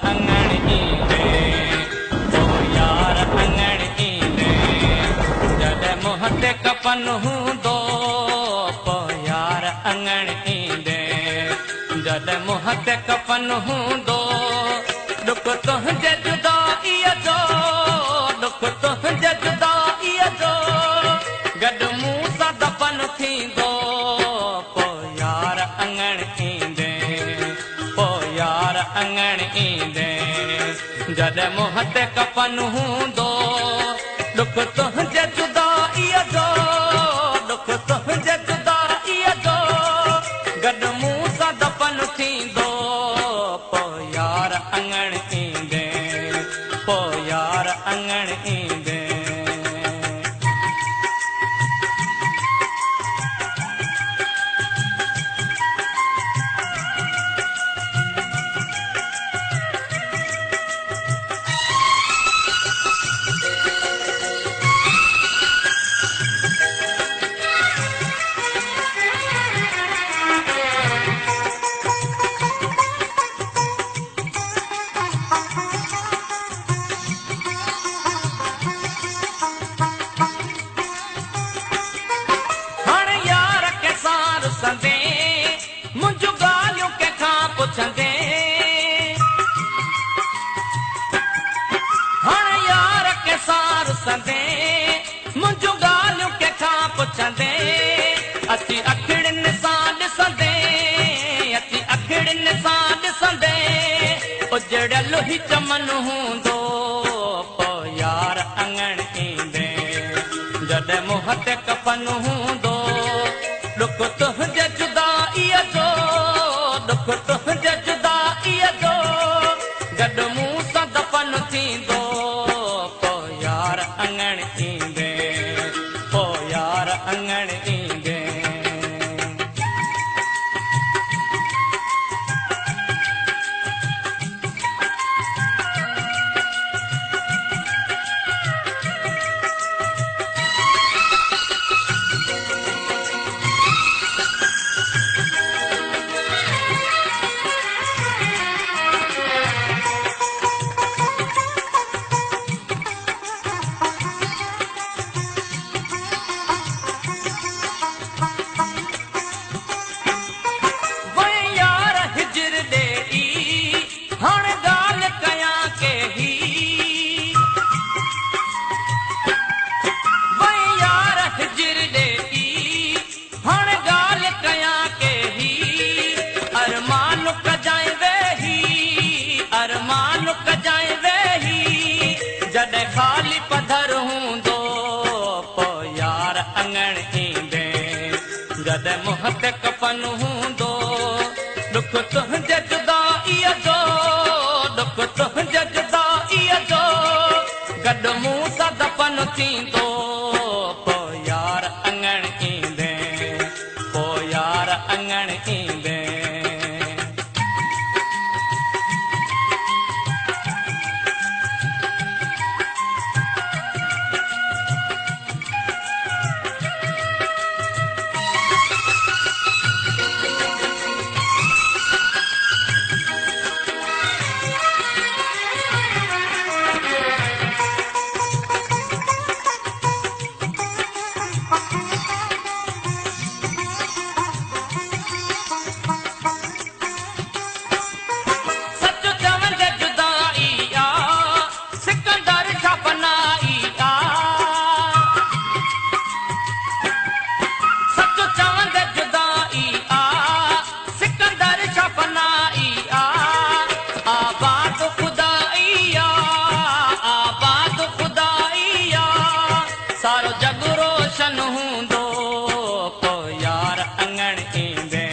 اڱڻ ايندي، پوءِ يار اڱڻ ايندي، جڏهن منهن تي ڪفن هوندو پوءِ يار اڱڻ ايندي، جڏهن منهن تي ڪفن هوندو ڏک تنهنجي جدائيءَ جو، ڏک تنهنجي جدائيءَ جو گڏ مون سان دفن ٿيندو، پوءِ يار اڱڻ ايندي، پوءِ يار اڱڻ ايندي، جڏهن منهن تي ڪفن هوندو ڏک تنهنجي جدائيءَ جو، ڏک تنهنجي جدائيءَ جو گڏ مون سان دفن ٿيندو، پوءِ يار اڱڻ ايندي، پوءِ يار اڱڻ ايندي. हाणे यार कंहिंसां रुसंदे, मुंहिंजूं ॻाल्हियूं कंहिंखां पुछंदे, हाणे यार कंहिंसां रुसंदे, मुंहिंजूं ॻाल्हियूं कंहिंखां पुछंदे, अची अखिड़ियुनि सां ॾिसंदे, अची अखिड़ियुनि सां ॾिसंदे, उजड़ियल ई चमन हूंदो, पोइ यार अङण ईंदे, जॾहिं मुंहं ते कफन हूंदो ॾुख तुंहिंजे जुदाईअ जो, ॾुख तुंहिंजे जुदाईअ जो गॾु मूं सां दफन थींदो, पोइ यार अङण ईंदे, पोइ यार अङण ईंदे. हाणे ॻाल्हि कयां केही, वई यार हिजर ॾेई, हाणे ॻाल्हि कयां केही, अरमान कजांइ वेही, अरमान कजांइ वेही, जॾहिं ख़ाली पधर हूंदो पोइ यार अङण ईंदे, जॾहिं मुंहं ते कफन हूंदो ॾुख तुंहिंजे जुदाईअ जो, ॾुख तुंहिंजे जुदाईअ जो गॾु मूं सां दफन थींदो, पोइ यार अङण ईंदे, पोइ यार अङण ईंदे. सारो जग रोशन हूंदो, पोइ यार अङण ईंदे,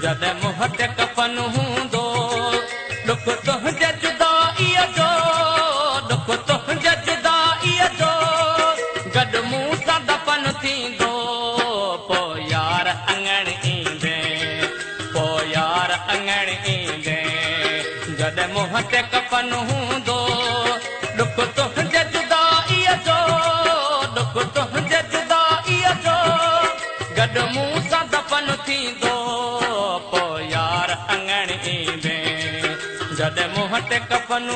जॾहिं मुंहं ते कफन हूंदो ॾुख तुंहिंजे जुदाईअ जो, ॾुख तुंहिंजे जुदाईअ जो गॾु मूं सां दफन थींदो, पोइ यार अङण ईंदे, पोइ यार अङण ईंदे, जॾहिं मुंहं ते कफन हूंदो ॾुख तुंहिंजे जुदाईअ जो, ॾुख तुंहिंजे जुदाईअ जो गॾु मूं सां दफन थींदो, पोइ यार अङण ईंदे, جڏهن مون وٽ ڪفن